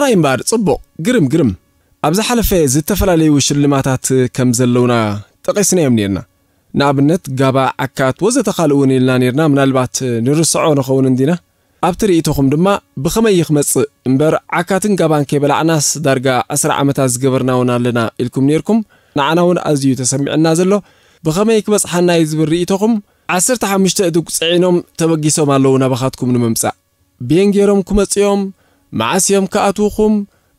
ኣይምበኣር ጽቡቕ፣ ግርም፣ ግርም። ኣብ ዝሓለፈ ዝተፈላለዩ ሽልማታት ከም ዘለውና ጠቒስናዮም ኔርና። ንኣብነት ጋባ፣ ዓካት ወዘተ ካልእ እውን ኢልና ኔርና። ምናልባት ንርስዖ ንኸውን እንዲና። ኣብቲ ርእይቶኹም ድማ ብኸመይ ክመጽእ እምበር ዓካትን ጋባን ከይበላዕናስ ዳርጋ ዕስራ ዓመታት ዝገበርና እውን ኣለና ኢልኩም ኔርኩም። ንዓና እውን ኣዝዩ ተሰሚዕና ዘሎ። ብኸመይ ክበጽሓና እዩ ዝብል ርእይቶኹም ዓሰርተ ሓሙሽተ እዱግ ጽዒኖም ተበጊሶም ኣለዉ ናባኻትኩም ንምምጻእ። ብየን ገይሮም ክመጽኡ እዮም? መዓስ እዮም ክኣትዉኹም?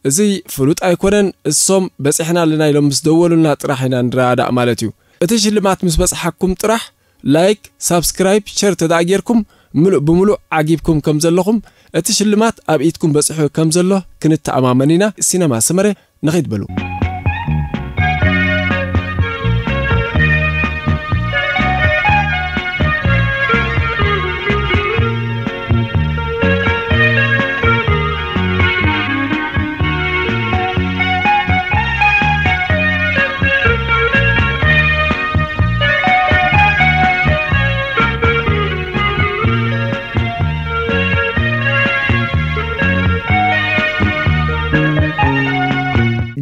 እዚ ፍሉጥ ኣይኮነን። እሶም በጺሕና ኣለና ኢሎም ምስ ደወሉልና ጥራሕ ኢና ንረዳዳእ ማለት እዩ። እቲ ሽልማት ምስ በጽሓኩም ጥራሕ ላይክ፣ ሳብስክራይብ፣ ሸር ተደኣ ጌርኩም ምሉእ ብምሉእ ዓጊብኩም ከም ዘለኹም፣ እቲ ሽልማት ኣብ ኢድኩም በጺሑ ከም ዘሎ ክንተኣማመን ኢና። ሲነማ ሰመረ ንኺድ በሉ።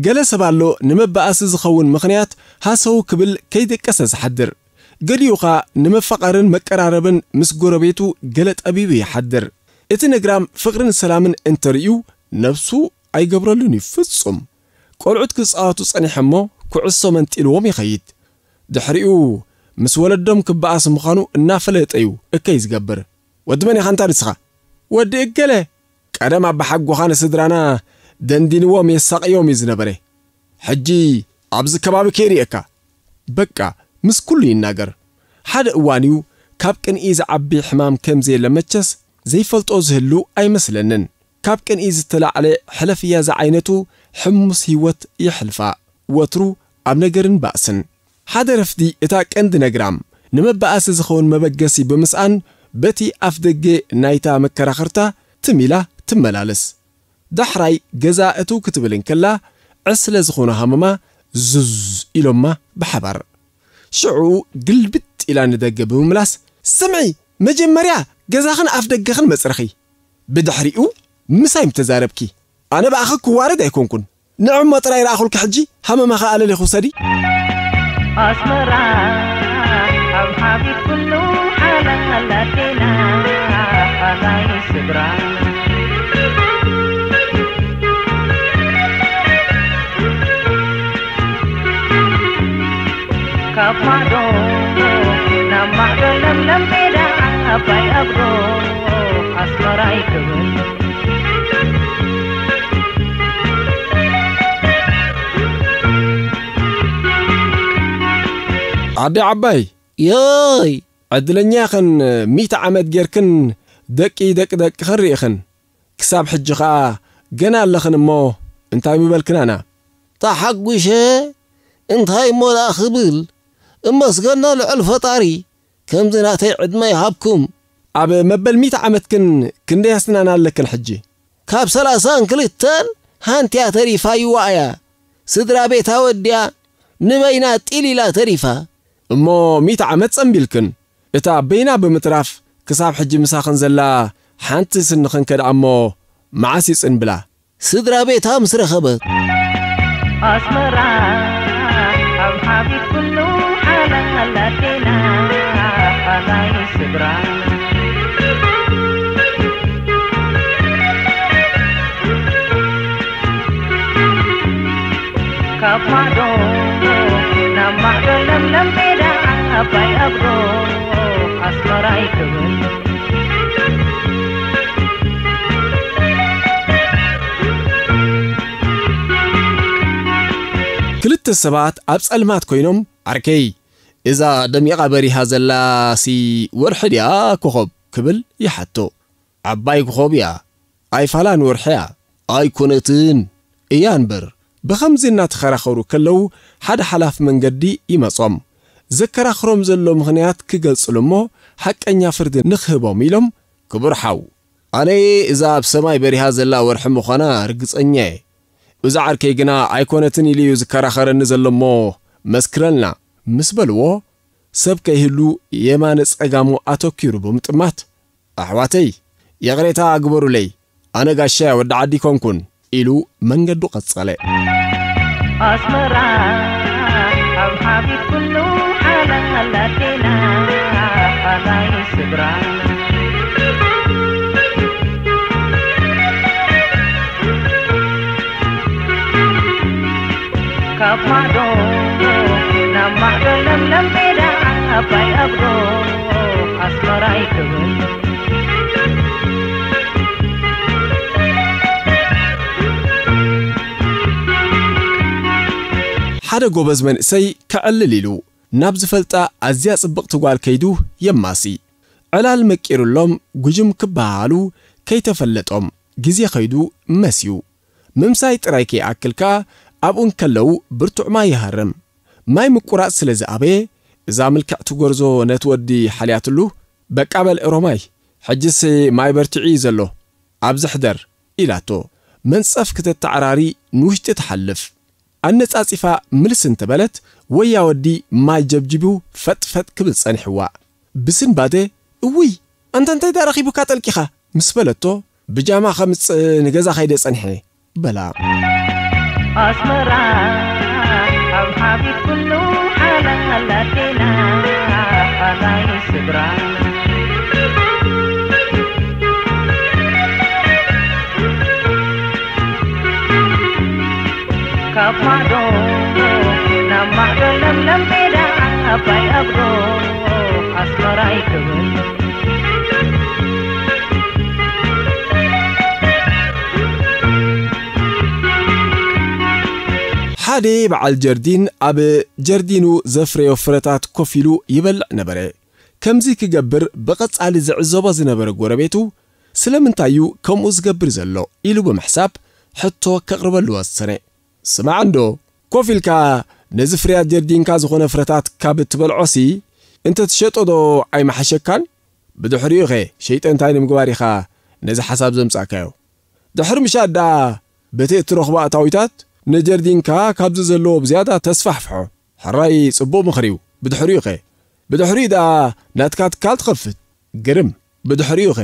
ገለ ሰብ ኣሎ፣ ንመባኣሲ ዝኸውን ምኽንያት ሃሰው ክብል ከይደቀሰ ዝሓድር። ገሊኡ ኸኣ ንመፋቐርን መቀራረብን ምስ ጎረቤቱ ገለ ጠቢቡ ይሓድር። እቲ ነግራም ፍቕርን ሰላምን እንተርእዩ ነብሱ ኣይገብረሉን እዩ ፍጹም። ቆልዑት ክጻወቱ ጸኒሐ እሞ ኩዕሶ መንጢልዎም ይኸይድ። ድሕሪኡ ምስ ወለዶም ክበኣስ ምዃኑ እናፈለጠ እዩ እከይ ዝገብር። "ወዲ መን ኢኻ እንታ ንስኻ?" "ወዲ እገለ። ቀደም ኣባሓጎኻ ንስድራና ደንዲንዎም የሳቕዮም እዩ ዝነበረ። ሕጂ ኣብዚ ከባቢ ከይርእየካ። በቃ ምስ ኩሉ ይናገር። ሓደ እዋን እዩ ካብ ቅንኢ ዝዓቢ ሕማም ከም ዘየለ መቸስ ዘይፈልጦ ዝህሉ ኣይመስለንን። ካብ ቅንኢ ዝተላዕለ ሕለፍያ ዝዓይነቱ ሕሙስ ህይወት የሕልፋ። ወትሩ ኣብ ነገርን ባእስን። ሓደ ረፍዲ እታ ቀንዲ ነግራም ንመባኣሲ ዝኸውን መበገሲ ብምስኣን በቲ ኣፍ ደገ ናይታ መከራኸርታ ትም ኢላ ትመላለስ። ዳሕራይ ገዛ እትው ክትብል እንከላ ዕስለ ዝኾነ ሃመማ ዙዝ ኢሎማ ብሓባር። ሽዑ ግልብጥ ኢላ ንደገ ብምምላስ፣ "ስምዒ፣ መጀመርያ ገዛኽን ኣፍ ደገኽን መጽረኺ፣ ብድሕሪኡ ምሳይ ምተዛረብኪ። ኣነ ብኣኺ ክዋረድ ኣይኮንኩን። ንዕሞ ጥራይ ረኣኹልኪ፣ ሕጂ ሃመማኺ ኣለሊኺ ውሰዲ." ኣስመራ ሓብሓቢት ኩሉ ሓላል ኣዴና፣ ሓላይ ስድራ። ካብ ማዕዶ ናብ ማዕዶ ለምለም ሜዳ ዓባይ ኣጉዶ ኣስመራይ ክብል። ኣደ ዓባይ። ዮይ! ዕድለኛ ኢኽን፣ ሚእቲ ዓመት ጌርክን ደቂ ደቂ ደቅኽን ርኢኽን። ክሳብ ሕጂ ኸኣ ገና ኣለኽን እሞ እንታይ ምበልክናና? ተሓጒሸ እንታይ እሞ ደኣ ክብል? እመስገኖ ልዑል ፈጣሪ ከምዚ ናተይ ዕድመ ይሃብኩም። ኣብ መበል ሚእቲ ዓመትክን ክንደይ ኣስናን ኣለክን ሕጂ? ካብ ሰላሳን ክልተን ሓንቲያ ተሪፋ ይዋእያ። ስድራ ቤታ ወዲያ ንበይና ጢል ኢላ ተሪፋ። እሞ ሚእቲ ዓመት ጸንቢልክን። እታ በይና ብምትራፍ ክሳብ ሕጂ ምሳኽን ዘላ ሓንቲ ስንኽን ከድኣ እሞ መዓስ ይጽንብላ? ስድራ ቤታ ምስ ረኸበት። ኣስመራ ሓብሓቢት ኩሉ ሓላል ኣዴና፣ ሓላይ ስድራ። ካብ ማዕዶ ናብ ማዕዶ ለምለም ሜዳ ዓባይ ኣጉዶ ኣስመራይ ክብል። ክልተ ሰባት ኣብ ጸልማት ኮይኖም፣ "ዓርከይ፣ እዛ ደሚቓ በሪሃ ዘላሲ ወርሒ ድያ ኮኾብ?" ክብል ይሓቶ። "ዓባይ ኮኾብ እያ፣ ኣይፋላን ወርሒ እያ፣ ኣይኮነትን እያ እምበር።" ብኸምዚ እናተኸራኸሩ ከለዉ ሓደ ሓላፍ መንገዲ ይመጾም። ዘከራኽሮም ዘሎ ምኽንያት ክገልጽሉ እሞ ሓቀኛ ፍርዲ ንኽህቦም ኢሎም፣ "ክቡር ሓው፣ ኣነ እዛ ኣብ ሰማይ በሪሃ ዘላ ወርሒ ምዃና ርግጸኛ እየ። እዚ ዓርከይ ግና ኣይኮነትን ኢሉ እዩ ዝከራኸረኒ ዘሎ እሞ መስክረልና" ምስ በልዎ፣ ሰብ ከይህሉ የማነ ጸጋሙ ኣተኪሩ ብምጥማት፣ "ኣሕዋተይ፣ ይቕሬታ ግበሩለይ፣ ኣነ ጋሻ ወዲ ዓዲ ኣይኮንኩን፣ ኢሉ መንገዱ ቀጸለ። ኣስመራ ኣብ ሓቢት ኩሉ ሓላል ኣዴና ናይ ስድራ። ካብ ማዶ ናብ ማዕዶ ለምለም ሜዳ ዓባይ ኣጉዶ ኣስመራይ ክብል። ሓደ ጎበዝ መንእሰይ ከዕልል ኢሉ ናብ ዝፈልጣ ኣዝያ ጽብቕቲ ጓል ከይዱ የማሲ። ዕላል መቂሩሎም ጉጅም ክበሃሃሉ ከይተፈለጦም ግዜ ከይዱ መስዩ። ምምሳይ ጥራይ ከይኣክል ከኣ ኣብኡ እንከለዉ ብርቱዕ ማይ ይሃርም። ማይ ምቁራጽ ስለ ዝኣበየ፣ እዛ ምልክዕቲ ጎርዞ ነቲ ወዲ ሓልያትሉ፣ "በቃ በል ሮማይ፣ ሕጅስ ማይ በርቲዑ እዩ ዘሎ፣ ኣብዚ ሕደር" ኢላቶ። መንጸፍ ክተተዓራሪ ንውሽጢ ትሓልፍ። ኣነጻጺፋ ምልስ እንተበለት፣ ወያ ወዲ ማይ ጀብጂቡ ፈጥፈጥ ክብል ጸኒሕዋ። ብስንባደ፣ "እውይ፣ ኣንታ እንታይ ደኣ ረኺቡካ ጠልቂኻ?" ምስ በለቶ፣ "ብጃማ ከምጽእ ንገዛ ከይደ ጸኒሐ" በላ። ኣስመራ ኣብ ሓቢት ኩሉ ሓላል ኣዴና ናይ ስድራ። ካብ ማዕዶ ናብ ማዕዶ ለምለም ሜዳ ዓባይ ኣጉዶ ኣስመራይ ክብል። ሓደ በዓል ጀርዲን ኣብ ጀርዲኑ ዘፍረዮ ፍረታት ኮፍ ኢሉ ይበልዕ ነበረ። ከምዚ ክገብር ብቐጻሊ ዝዕዘቦ ዝነበረ ጎረቤቱ፣ "ስለምንታይ እዩ ከምኡ ዝገብር ዘሎ?" ኢሉ ብምሕሳብ ሕቶ ከቕርበሉ ወሰነ። "ስማዕ እንዶ፣ ኮፍ ኢልካ ነዚ ፍርያት ጀርዲንካ ዝኾነ ፍረታት ካብ እትበልዖሲ፣ እንተ ትሸጦ ዶ ኣይመሓሸካን? ብድሕሪኡኸ ሸይጠ እንታይ ንምግባር ኢኻ ነዚ ሓሳብ ዘምጻእካዮ? ድሕሪ ምሻጥ ደኣ በቲ እትረኽቦ ኣታዊታት ንጀርዲንካ ካብዚ ዘለዎ ብዝያዳ ተስፋሕፍሖ። ሕራይ ጽቡቕ ምኽሪ እዩ። ብድሕሪኡኸ? ብድሕሪኡ ደኣ ናትካ ትካል ትኸፍት። ግርም። ብድሕሪኡኸ?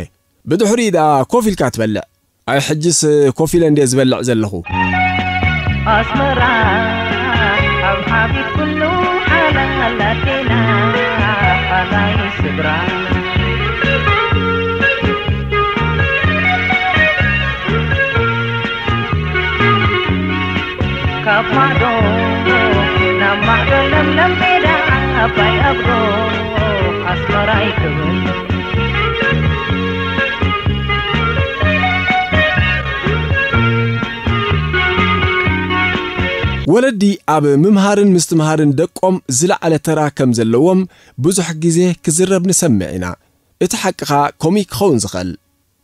ብድሕሪኡ ደኣ ኮፍ ኢልካ ትበልዕ። ኣይ ሕጅስ ኮፍ ኢለ እንድየ ዝበልዕ ዘለኹ?" ኣስመራ ኣብ ሓቢት ኩሉ ሓላል ኣዴና ናይ ስድራ። ካብ ማዕዶ ናብ ማዕዶ ለምለም ሜዳ ዓባይ ኣጉዶ ኣስመራይ ክብል። ወለዲ ኣብ ምምሃርን ምስትምሃርን ደቆም ዝለዓለ ተራ ከም ዘለዎም ብዙሕ ግዜ ክዝረብ ንሰምዕ ኢና። እቲ ሓቂ ኸኣ ከምኡ እዩ ክኸውን ዝኽእል።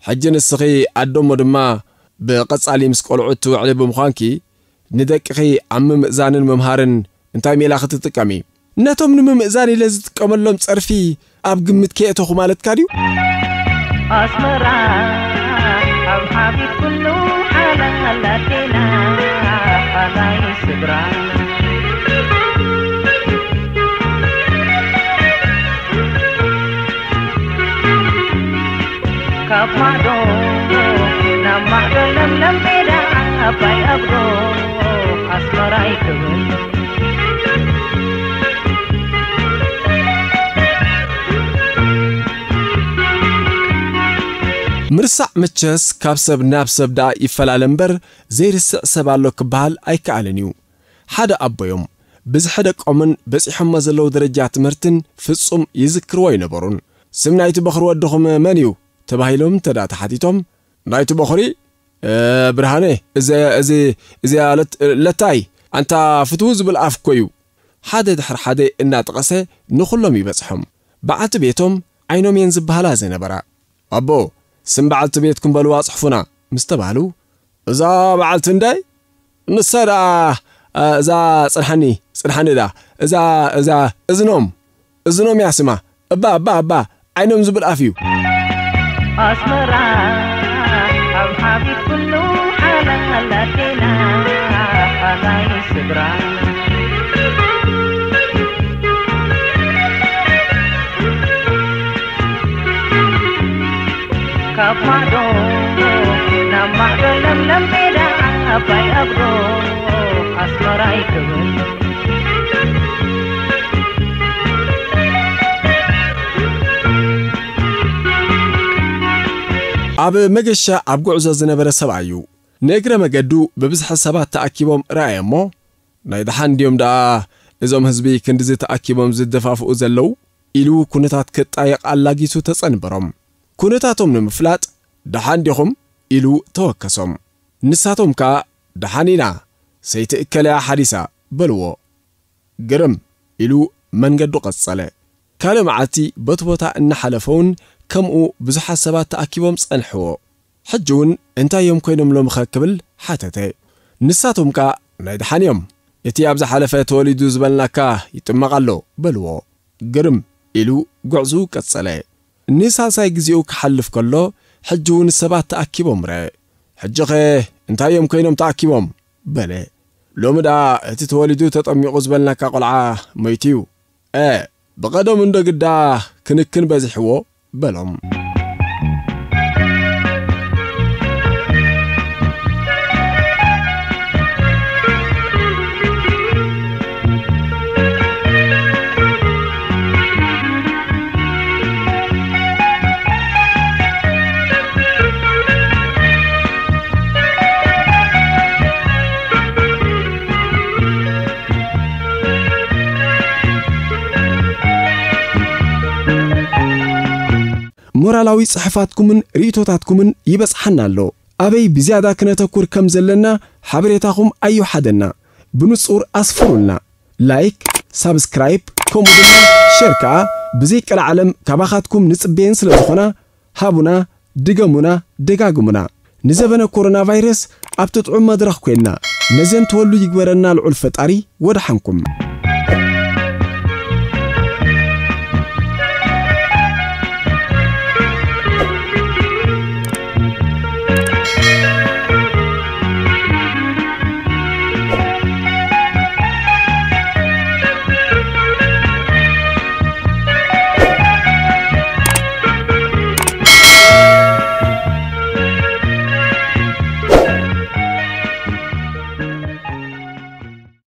ሕጂ ንስኺ ኣደ እሞ ድማ ብቐጻሊ ምስ ቆልዑት ትውዕሊ ብምዃንኪ፣ ንደቅኺ ኣብ ምምእዛንን ምምሃርን እንታይ ሜላ ክትጥቀሚ? ነቶም ንምምእዛን ኢለ ዝጥቀመሎም ጸርፊ ኣብ ግምት ከየእተኹ ማለትካ ድዩ? ኣስመራ ኣብ ሓቢት ኩሉ ሓላል ኣዴና ናይ ስድራ። ካብ ማዕዶ ናብ ማዕዶ ለምለም ሜዳ ዓባይ ኣጉዶ ኣስመራይ ክብል። ምርሳዕ መቸስ ካብ ሰብ ናብ ሰብ ደኣ ይፈላለ እምበር ዘይርስዕ ሰብ ኣሎ ክበሃል ኣይከኣልን እዩ። ሓደ ኣቦዮም ብዝሒ ደቆምን በጺሖሞ ዘለዉ ደረጃ ትምህርትን ፍጹም ይዝክርዎ ኣይነበሩን። "ስም ናይቲ በኹሪ ወድኹም መን እዩ?" ተባሂሎም እንተ ደኣ ተሓቲቶም፣ "ናይቲ በኹሪ፣ እ፣ ብርሃነ፣ እዚ፣ እዚ፣ እዚ ለት-፣ ለታይ፣ ኣንታ ፍትው ዝብል ኣፍ እኮ እዩ።" ሓደ ድሕሪ ሓደ እናጠቐሰ ንኹሎም ይበጽሖም። በዓልቲ ቤቶም ዓይኖም እየን ዝበሃላ ዝነበራ። "ኣቦ፣ ስም በዓልቲ ቤትኩም በልዋ፣ ጽሕፉና" ምስ ተባህሉ፣ "እዛ በዓልቲ እንዳይ? ንሳ ደኣ፣ እ፣ እዛ ጽንሓኒ፣ ጽንሓኒ ደኣ፣ እዛ፣ እዛ እዝኖም፣ እዝኖም እያ ስማ። እባ፣ እባ፣ እባ፣ ዓይኖም ዝብል ኣፍ እዩ።" ኣስመራ ኣብ ሓቢት ኩሉ ሓላል ኣዴና ናይ ስድራ። ካብ ማዕዶ ናብ ማዕዶ ለምለም ሜዳ ኣባይ ኣቦ ኣስመራይ ክብል። ኣብ መገሻ ኣብ ጉዕዞ ዝነበረ ሰብኣይ እዩ። ንእግረ መገዱ ብብዝሒ ሰባት ተኣኪቦም ረኣየ እሞ፣ ናይ ደሓን ድዮም ደኣ እዞም ህዝቢ ክንድዚ ተኣኪቦም ዝደፋፍኡ ዘለዉ? ኢሉ ኩነታት ክጣየቕ ኣላጊሱ ተጸንበሮም። ኩነታቶም ንምፍላጥ፣ ደሓን ዲኹም? ኢሉ ተወከሶም። ንሳቶም ከኣ፣ ደሓን ኢና፣ ሰይቲ እከለ እያ ሓዲሳ፣ በልዎ። ግርም ኢሉ መንገዱ ቀጸለ። ካልእ መዓልቲ በቲ ቦታ እናሓለፈ እውን ከምኡ ብዙሓት ሰባት ተኣኪቦም ጸንሕዎ። ሕጂ እውን እንታይ እዮም ኮይኖም ሎምኸ ክብል ሓተተ። ንሳቶም ከኣ ናይ ደሓን እዮም። እቲ ኣብ ዝሓለፈ ተወሊዱ ዝበልናካ ይጥመቕ ኣሎ በልዎ። ግርም ኢሉ ጉዕዝኡ ቀጸለ። ንሳልሳይ ግዜኡ ክሓልፍ ከሎ ሕጂ እውን ሰባት ተኣኪቦም ረአ። ሕጂኸ እንታይ እዮም ኮይኖም ተኣኪቦም? በለ። ሎሚ ደኣ እቲ ተወሊዱ ተጠሚቑ ዝበልናካ ቆልዓ ሞይቱ እዩ። እ ብቐደሙ እንዶ ግዳ ክንክን በዚሕዎ በሎም። ሞራላዊ ጽሑፋትኩምን ርእይቶታትኩምን ይበጽሓና ኣሎ። ኣበይ ብዝያዳ ክነተኩር ከም ዘለና ሓበሬታኹም ኣይውሓደና። ብንጹር ኣስፍሩልና። ላይክ፣ ሳብስክራይብ፣ ከምኡ ድማ ሸር ከኣ ብዘይ ቀልዓለም ካባኻትኩም ንጽበየን ስለ ዝኾና፣ ሃቡና፣ ድገሙና፣ ደጋግሙና። ንዘበነ ኮሮና ቫይረስ ኣብቲ ጥዑም መድረኽ ኮይንና ነዘን ተወሉ ይግበረና ልዑል ፈጣሪ። ወደሓንኩም።